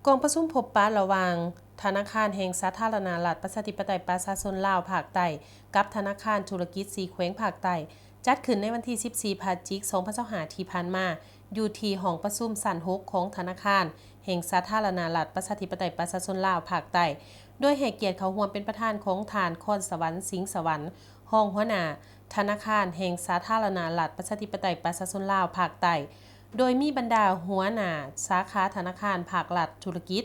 ກອງປະຊຸມພົບປະລະຫວ່າງທະນາຄານແຫ່ງສາທາລະນະລັດ ປະຊາທິປະໄຕ ປະຊາຊົນລາວ ພາກໃຕ້ ກັບທະນາຄານທຸລະກິດສີ່ແຂວງພາກໃຕ້ ຈັດຂຶ້ນໃນວັນທີສິບສີ່ ພະຈິກ ສອງພັນຊາວຫ້າ ທີ່ຜ່ານມາ ຢູ່ທີ່ຫ້ອງປະຊຸມຊັ້ນຫົກຂອງທະນາຄານແຫ່ງສາທາລະນະລັດ ປະຊາທິປະໄຕ ປະຊາຊົນລາວ ພາກໃຕ້ ໂດຍໃຫ້ກຽດເຂົ້າຮ່ວມເປັນປະທານຂອງທ່ານ ຄອນສະຫວັນ ສິງສະຫວັນ ຮອງຫົວໜ້າທະນາຄານແຫ່ງສາທາລະນະລັດ ປະຊາທິປະໄຕ ປະຊາຊົນລາວ ພາກໃຕ້ ໂດຍມີບັນດາຫົວໜ້າສາຂາທະນາຄານພາກລັດທຸລະກິດ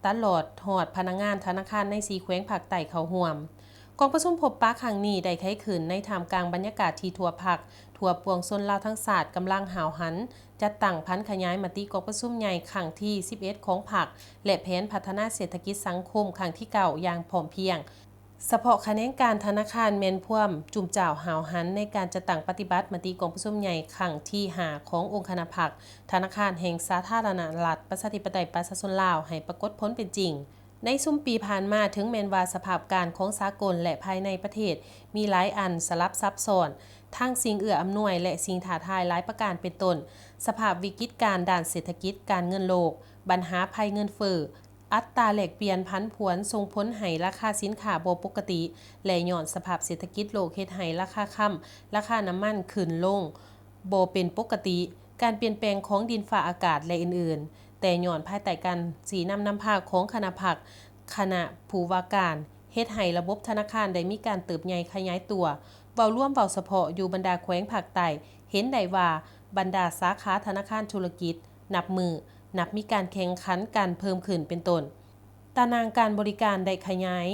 ຕະຫຼອດຮອດພະນັກງານທະນາຄານໃນສີ່ແຂວງພາກໃຕ້ເຂົ້າຮ່ວມ. ກອງປະຊຸມພົບປະຄັ້ງນີ້ໄດ້ໄຂຂຶ້ນໃນທ່າມກາງບັນຍາກາດທີ່ທົ່ວພັກ, ທົ່ວປວງຊົນລາວທັງຊາດກຳລັງຫ້າວຫັນ ຈັດຕັ້ງຜັນຂະຫຍາຍມະຕິກອງປະຊຸມໃຫຍ່ຄັ້ງທີສິບເອັດຂອງພັກ ແລະ ແຜນພັດທະນາເສດຖະກິດສັງຄົມຄັ້ງທີເກົ້າຢ່າງພ້ອມພຽງ. ສະເພາະຂະແໜງການທະນາຄານແມ່ນພວມຈຸ້ມຈ້າວຫ້າວຫັນໃນການຈັດຕັ້ງປະຕິບັດມະຕິກອງປະຊຸມໃຫຍ່ຄັ້ງທີຫ້າຂອງອົງຄະນະພັກທະນາຄານແຫ່ງສາທາລະນະລັດ ປະຊາທິປະໄຕ ປະຊາຊົນລາວ ໃຫ້ປາກົດຜົນເປັນຈິງ. ໃນຊຸມປີຜ່ານມາ, ເຖິງແມ່ນວ່າສະພາບການຂອງສາກົນ ແລະ ພາຍໃນປະເທດ ມີຫຼາຍອັນສະຫຼັບສັບຊ້ອນ, ທັງສິ່ງເອື້ອອຳນວຍ ແລະ ສິ່ງທ້າທາຍຫຼາຍປະການ ເປັນຕົ້ນ ສະພາບວິກິດການດ້ານເສດຖະກິດການເງິນໂລກ, ບັນຫາໄພເງິນເຟີ້, ອັດຕາແລກປ່ຽນຜັນຜວນສົ່ງຜົນໃຫ້ລາຄາສິນຄ້າບໍ່ປົກກະຕິ ແລະ ຍ້ອນສະພາບເສດຖະກິດໂລກເຮັດໃຫ້ລາຄາຄຳ, ລາຄານ້ຳມັນຂຶ້ນລົງບໍ່ເປັນປົກກະຕິ, ການປ່ຽນແປງຂອງດິນຟ້າອາກາດ ແລະ ອື່ນໆ, ແຕ່ຍ້ອນພາຍໃຕ້ການຊີ້ນຳນຳພາຂອງຄະນະພັກ, ຄະນະຜູ້ວ່າການ ເຮັດໃຫ້ລະບົບທະນາຄານໄດ້ມີການເຕີບໃຫຍ່ຂະຫຍາຍຕົວ. ເວົ້າລວມ, ເວົ້າສະເພາະຢູ່ບັນດາແຂວງພາກໃຕ້, ເຫັນໄດ້ວ່າບັນດາສາຂາທະນາຄານທຸລະກິດ ນັບມື້ນັບມີການແຂ່ງຂັນກັນເພີ່ມຂຶ້ນເປັນຕົ້ນ ຕາໜ່າງການບໍລິການໄດ້ຂະຫຍາຍ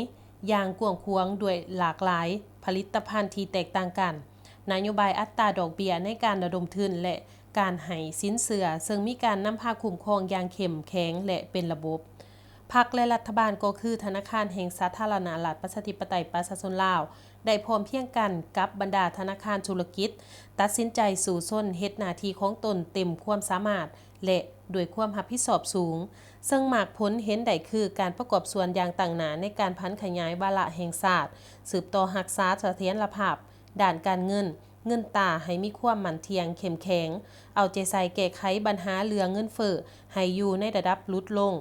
ຢ່າງກວ້າງຂວາງດ້ວຍຫຼາກຫຼາຍຜະລິດຕະພັນທີ່ແຕກຕ່າງກັນ, ນະໂຍບາຍອັດຕາດອກເບ້ຍໃນການລະດົມທຶນ ແລະ ການໃຫ້ສິນເຊື່ອ ເຊິ່ງມີການນຳພາຄຸ້ມຄອງຢ່າງເຂັ້ມແຂງ ແລະ ເປັນລະບົບ. ພັກ ແລະ ລັດຖະບານ ກໍຄືທະນາຄານແຫ່ງສາທາລະນະລັດ ປະຊາທິປະໄຕ ປະຊາຊົນລາວ ໄດ້ພ້ອມພຽງກັນກັບບັນດາທະນາຄານທຸລະກິດ ຕັດສິນໃຈສູ້ຊົນເຮັດໜ້າທີ່ຂອງຕົນເຕັມຄວາມສາມາດ ແລະ ດ້ວຍຄວາມຮັບຜິດຊອບສູງ, ເຊິ່ງໝາກຜົນເຫັນໄດ້ຄືການປະກອບສ່ວນຢ່າງຕັ້ງໜ້າໃນການຜັນຂະຫຍາຍວາລະແຫ່ງຊາດ, ສືບຕໍ່ຮັກສາສະຖຽນລະພາບດ້ານການເງິນ, ເງິນຕາໃຫ້ມີຄວາມໝັ້ນທ່ຽງເຂັ້ມແຂງ, ເອົາໃຈໃສ່ແກ້ໄຂບັນຫາເລື່ອງເງິນເຟີ້ໃຫ້ຢູ່ໃນລະດັບຫຼຸດລົງ,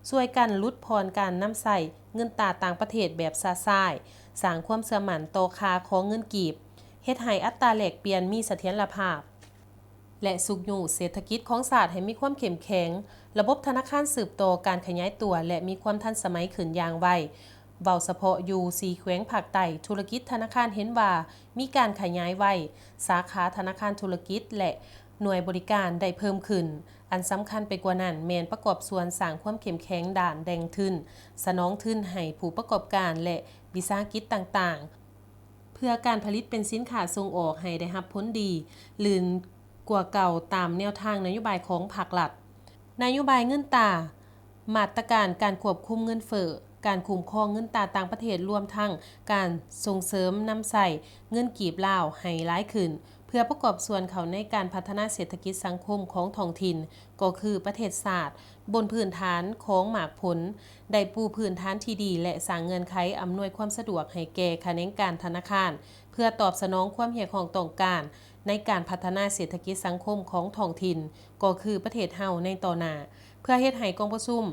ຊ່ວຍກັນຫຼຸດຜ່ອນການນຳໃຊ້ເງິນຕາຕ່າງປະເທດແບບຊະຊາຍ, ສ້າງຄວາມເຊື່ອໝັ້ນຕໍ່ຄ່າຂອງເງິນກີບ, ເຮັດໃຫ້ອັດຕາແລກປ່ຽນມີສະຖຽນລະພາບ ແລະ ຊຸກຍູ້ເສດຖະກິດຂອງຊາດໃຫ້ມີຄວາມເຂັ້ມແຂງ, ລະບົບທະນາຄານສືບຕໍ່ການຂະຫຍາຍຕົວ ແລະ ມີຄວາມທັນສະໄໝຂຶ້ນຢ່າງໄວ. ເວົ້າສະເພາະຢູ່ສີ່ແຂວງພາກໃຕ້, ທຸລະກິດທະນາຄານເຫັນວ່າມີການຂະຫຍາຍໄວ, ສາຂາທະນາຄານທຸລະກິດ ແລະ ໜ່ວຍບໍລິການໄດ້ເພີ່ມຂຶ້ນ. ອັນສຳຄັນໄປກວ່ານັ້ນແມ່ນປະກອບສ່ວນສ້າງຄວາມເຂັ້ມແຂງດ້ານແຫຼ່ງທຶນ, ສະໜອງທຶນໃຫ້ຜູ້ປະກອບການ ແລະ ວິສາຫະກິດຕ່າງໆ ເພື່ອການຜະລິດເປັນສິນຄ້າສົ່ງອອກໃຫ້ໄດ້ຮັບຜົນດີລື່ນກວ່າເກົ່າຕາມແນວທາງນະໂຍບາຍຂອງພັກລັດ. ນະໂຍບາຍເງິນຕາ, ມາດຕະການການຄວບຄຸມເງິນເຟີ້, ການຄຸ້ມຄອງເງິນຕາຕ່າງປະເທດ, ລວມທັງການສົ່ງເສີມນຳໃຊ້ເງິນກີບລາວໃຫ້ຫຼາຍຂຶ້ນ ເພື່ອປະກອບສ່ວນເຂົ້າໃນການພັດທະນາເສດຖະກິດສັງຄົມຂອງທ້ອງຖິ່ນ ກໍຄືປະເທດຊາດ, ບົນພື້ນຖານຂອງໝາກຜົນ ໄດ້ປູພື້ນຖານທີ່ດີ ແລະ ສ້າງເງື່ອນໄຂອຳນວຍຄວາມສະດວກໃຫ້ແກ່ຂະແໜງການທະນາຄານ ເພື່ອຕອບສະໜອງຄວາມຮຽກຮ້ອງຕ້ອງການໃນການພັດທະນາເສດຖະກິດສັງຄົມຂອງທ້ອງຖິ່ນ ກໍຄືປະເທດເຮົາໃນຕໍ່ໜ້າ, ເພື່ອເຮັດໃຫ້ກອງປະຊຸມ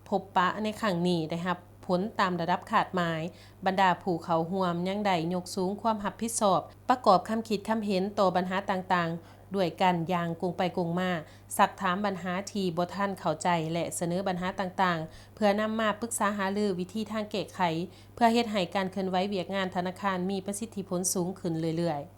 ພົບປະໃນຄັ້ງນີ້ໄດ້ຮັບຜົນຕາມລະດັບຄາດໝາຍ. ບັນດາຜູ້ເຂົ້າຮ່ວມຍັງໄດ້ຍົກສູງຄວາມຮັບຜິດຊອບ, ປະກອບຄຳຄິດຄຳເຫັນຕໍ່ບັນຫາຕ່າງໆ ດ້ວຍກັນຢ່າງກົງໄປກົງມາ, ຊັກຖາມບັນຫາທີ່ບໍ່ທັນເຂົ້າໃຈ ແລະ ສະເໜີບັນຫາຕ່າງໆ ເພື່ອນຳມາປຶກສາຫາລືວິທີທາງແກ້ໄຂ ເພື່ອເຮັດໃຫ້ການເຄື່ອນໄຫວວຽກງານທະນາຄານມີປະສິດທິຜົນສູງຂຶ້ນເລື້ອຍໆ.